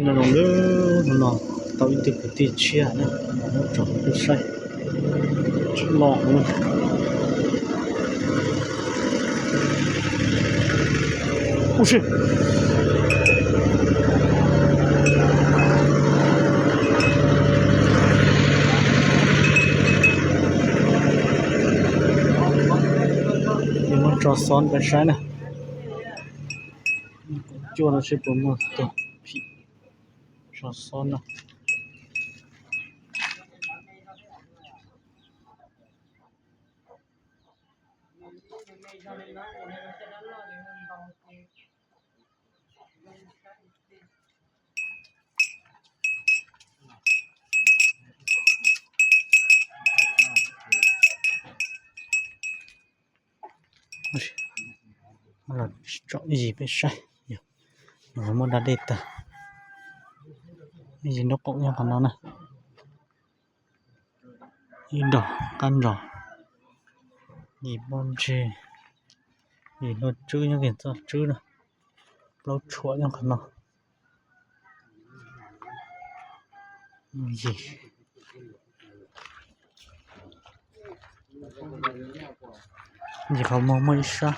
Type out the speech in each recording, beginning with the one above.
No los, no tau ib tug kwv tij tshiab na, los muab tso peb saib, tsis loj heev na. Ub si. Muab tso xov peb saib na. Kuv cuaj no seb puas muaj tug phim tso xov na. Los tsom ib yig peb saib, muab da dej tag, ib yig nraub qaum nyob qhov no na. Ib dag qab ntsog, yim pob ntseg, yim hlua tswb nyob kiag txoj tswb na, plaub tshuam nyob qhov no. Yim, yim qhov muag muaj ib sab.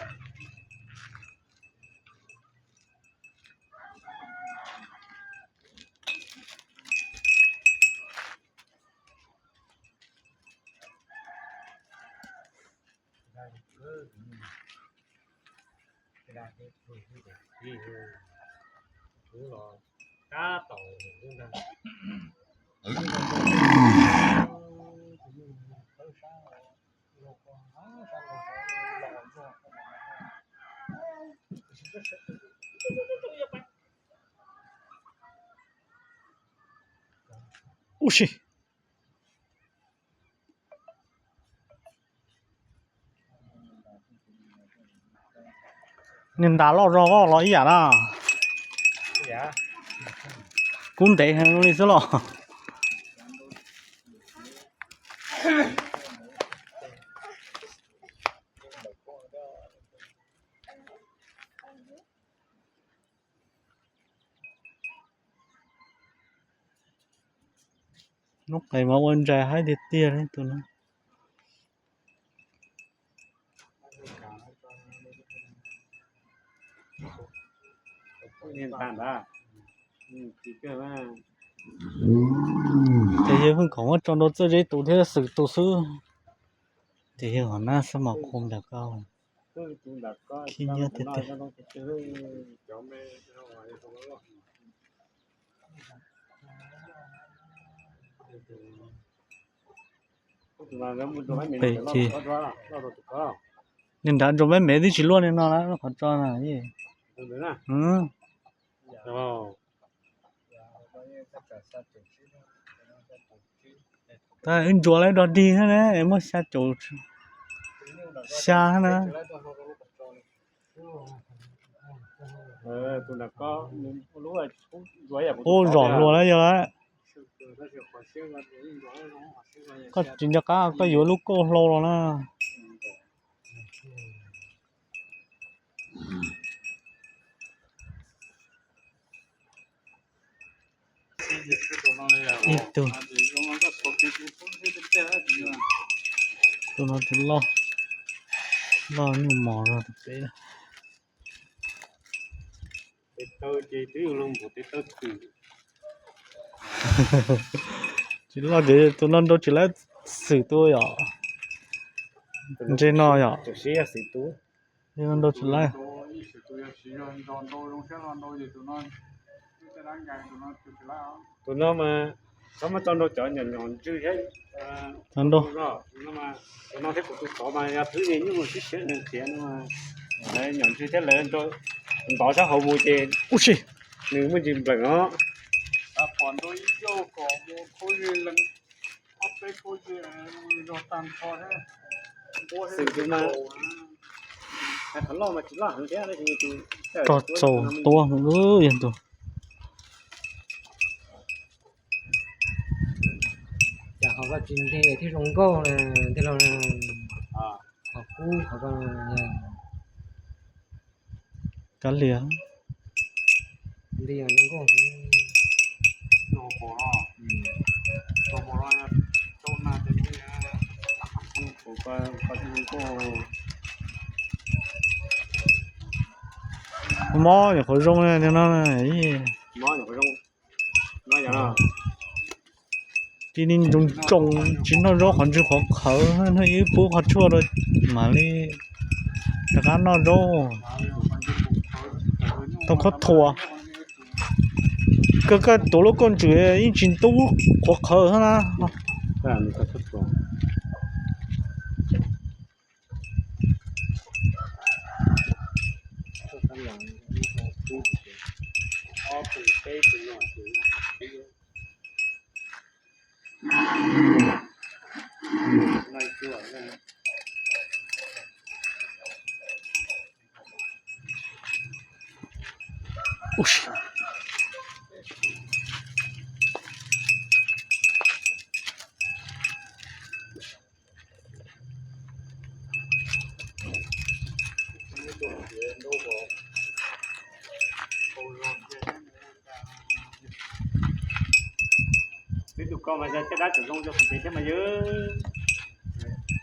Ub si. Nws ntas loj zog los ib yam na. Kub ntev heev li xwb los. Lub qes mas ua ntsais haib tiag tiag li tus no. Ces yawg pheej khoom muab tso rau txawj zeb tus thiab xwm tus xwb. Ces yawg hom nab xab mas qhov ntawm ko khib nyiab tiag tiag. Pem ces nws nrad ntsuas me me twb tsis luaj li no lawm qhov tso na. Tab wb ntsuas lawm dog dig thiab ne, muaj xya caum xya na. Ub, zom hluas lawm yog lawm. Koj tsis nco qab koj yuav lub kauj hlau los na. Ib tug, tus no tus loj, loj nyuj mos zog tus pem. Tsis loj ces tus no nrau tsis laib xwm tus yom. Ntsej no yom. Nrau tsis laib. Tus no mas txhob muab tso nrau cov nyom nyom ntswg thiab. Tus no thiab kuv tus tod mas yog twb nyuj sib siab nws khiav no mas lawv nyom ntswg thiab lawv ntov sab hauv mus ces ub si, nws muaj ntsis npleem os. Xwm tus mas qhov loj mas tsis loj heev thiab, tus tog txaus tuab yog tus. Cas qhov ko tsis nti thiab zoo nkauj na, tij laug na. Qhov kub qhov ko kav liam. Nti zoo nkauj. Mob nyuam qhuav zoo no. Cia li ntsoos ntsoos tsis noj zaub qhov ntswg qhuav qhawv, hnub ib pub qhov tshuaj rau mam li rov qab noj zaub. Tau khuab thuas. Kawg kawg tuav lub kauj ntsws yeej tsis ntub, qhuav qhawv xwb na. Peb tus ko mas yog caj dab tseem zoo rau kuv pem thiab mas yog.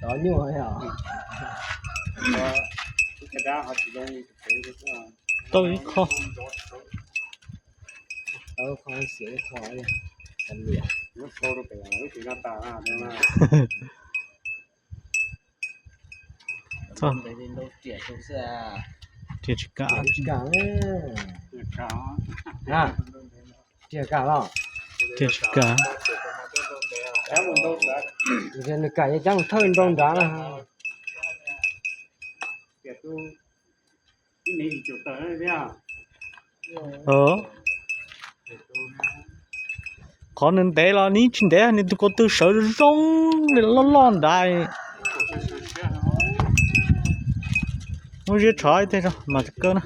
Tov nyuaj os. Caj dab ho tsis zoo li kuv pem. Tau ib qho. Tau qho xiav ib qho. Tau rau pem lub tsis noj tas. Riam tsis kam. Riam kam los? Riam tsis kam. Nws kam yeej cab mus thawj nroo nrad na. Qhov nws ntev los nws tsis ntev, nws tus ko tw sawv zoo li loj loj nrad. Muab ziab tshov ib teg tso mas kawg na.